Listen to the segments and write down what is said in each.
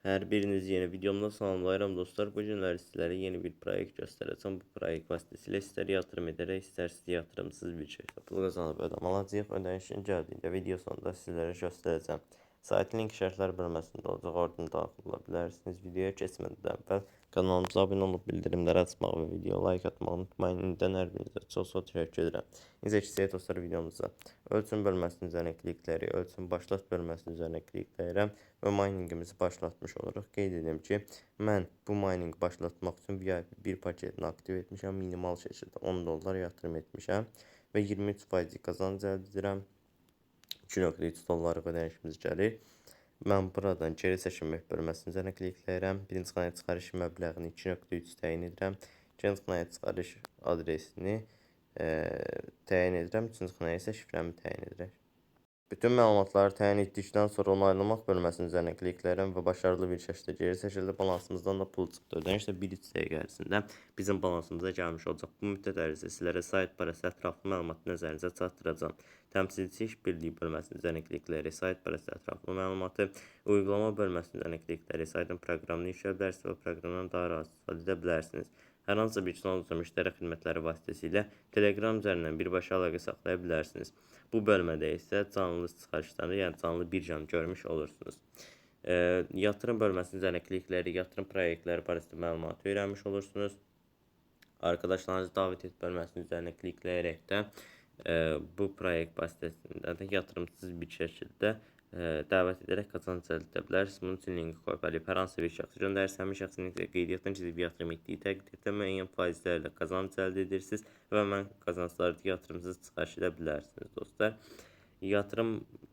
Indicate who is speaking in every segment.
Speaker 1: Hər birinizi yeni videomda salamlayıram dostlar. Bu günlər sizlərə yeni bir proyekt göstərəcəm. Bu proyekt vasitəsilə istər yatırım edərək, istərsə yatırımsız bir şəkildə pul qazanıb ödəm alacağıq. Ödənişin gəldiyində video sonunda sizlərə göstərəcəm. Saytın link şərhlər bölməsində olacaq. Oradan daxil ola bilərsiniz. Videoya keçmədən əvvəl kanalımıza abunə olub bildirimləri açmağı və video like atmağı unutmayın. İndidən hər birinizə çox-çox təşəkkür edirəm. İndi keçək dostlar videomuza. Ölçüm bölməsinin üzərinə klikləyərək, ölçüm başlat bölməsinin üzərinə klikləyirəm və miningimizi başlatmış oluruq. Qeyd edim ki, mən bu miningi başlatmaq üçün VIP 1 paketini aktiv etmişəm. Minimal şəkildə 10 dollar yatırım etmişəm və 23% qazanc əldə edirəm. 2.3 dollarlıq ödənişimiz gəlir. Mən buradan geri çəkilmək bölməsinin üzərinə klikləyirəm. Birinci xanaya çıxarış məbləğini 2.3 təyin edirəm. İkinci xanaya çıxarış adresini təyin edirəm. Üçüncü xanaya isə şifrəmi təyin edirəm. Bütün məlumatları təyin etdikdən sonra onaylamaq bölməsinin üzərinə klikləyirəm və başarılı bir şəkildə geri çəkildi. Balansımızdan da pul çıxdı. Ödəniş də 1-3 dəqiqə ərzində bizim balansımıza gəlmiş olacaq. Bu müddət ərzində sizlərə sayt barəsində ətraflı məlumatı nəzərinizə çatdıracağam. Təmsilçi işbirliyi bölməsinin üzərinə klikləyərək sayt barəsində ətraflı məlumatı, uygulama bölməsinin üzərinə klikləyərək saytın proqramını yükləyə bilərsiniz və proqramdan daha rahat istifadə edə bilərsiniz. Hər hansısa bir sual olursa müştəri xidmətləri vasitəsilə Telegram üzərindən birbaşa əlaqə saxlaya bilərsiniz. Bu bölmədə isə canlı çıxarışları, yəni canlı birjanı görmüş olursunuz. Yatırım bölməsinin üzərinə klikləyərək yatırım proyektləri barəsində məlumat öyrənmiş olursunuz. Arkadaşlarınızı davet et bölməsinin üzərinə klikləyərək də bu proyekt vasitəsində də yatırımsız bir şəkildə dəvət edərək qazanc əldə edə bilərsiniz. Bunun üçün linki kopyalayıb hər hansı bir şəxsə göndərirsiniz. Həmin şəxsin qeydiyyatdan keçib yatırım etdiyi təqdirdə müəyyən faizlərlə qazanc əldə edirsiniz və həmin qazancları yatırımsız çıxarış edə bilərsiniz dostlar. Yatırım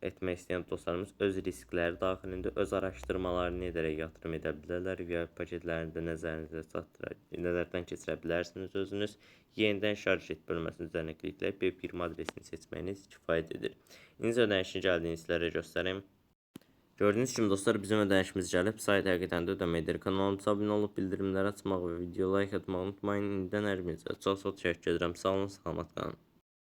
Speaker 1: etmək istəyən dostlarımız öz riskləri daxilində öz araşdırmalarını edərək yatırım edə bilərlər. VIP paketlərini də nəzərinizə çatdıra, nəzərdən keçirə bilərsiniz özünüz. Yenidən şarj et bölməsinin üzərinə klikləyib BEP20 adresini seçməyiniz kifayət edir. İndi ödənişin gəldiyini sizlərə göstərim. Gördüyünüz kimi dostlar bizim ödənişimiz gəlib. Sayt həqiqətən də ödəmə edir. Kanalımıza abunə olub bildirimləri açmağı və video like atmağı unutmayın. İndidən hər birinizə çox-çox təşəkkür edirəm. Sağ olun, salamat qalın.